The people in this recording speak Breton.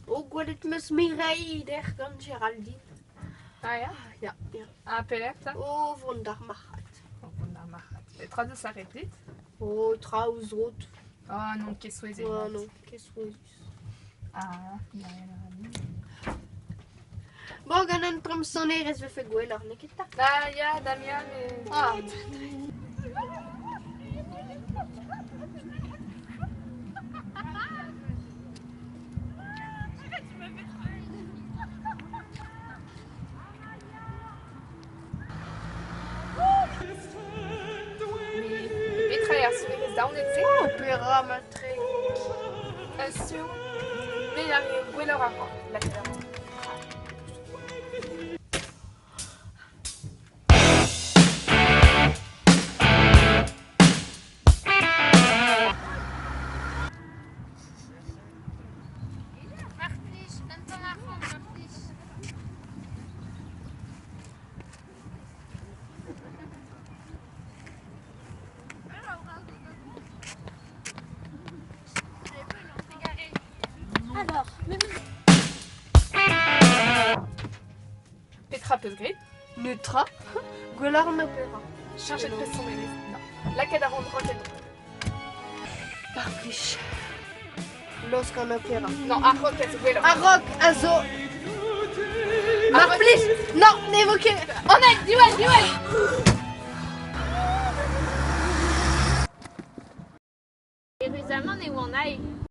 O gwelet 'm eus Mireille dec'h gant Géraldine. Ah ya? Ya, ya. Ha pelec'h 'ta? O vont d'ar marc'had. O vont d'ar marc'had. Petra deus lâret dit? O traoù zrot. Ah n'on ket souezhet. Ah non, ket souezhus. Ah, ya, ya. Bon, gant un tamm sonerezh 'vefe gwelloc'h, n'eo ket 'ta? Ah ya, Damien, mais... Ah. Petra eo ar sonerezh daonet-se? Opera matre. Sur. Me a gwelloc'h ar lakaat ar Mar plij, un tamm arc'hant, mar plij. Alors, Petra 'peus graet? Netra. Gwelloc'h an opera. Cheñchet 'peus sonerezh? Non. Lakaat a ran rock Mar plij. Laosk an opera. Non, ar rock a zo gwelloc'h. Ar rock a zo... Mar plij! Non, ne vo ket... Annette, diwall, diwall! Eüruzamant e oan aet.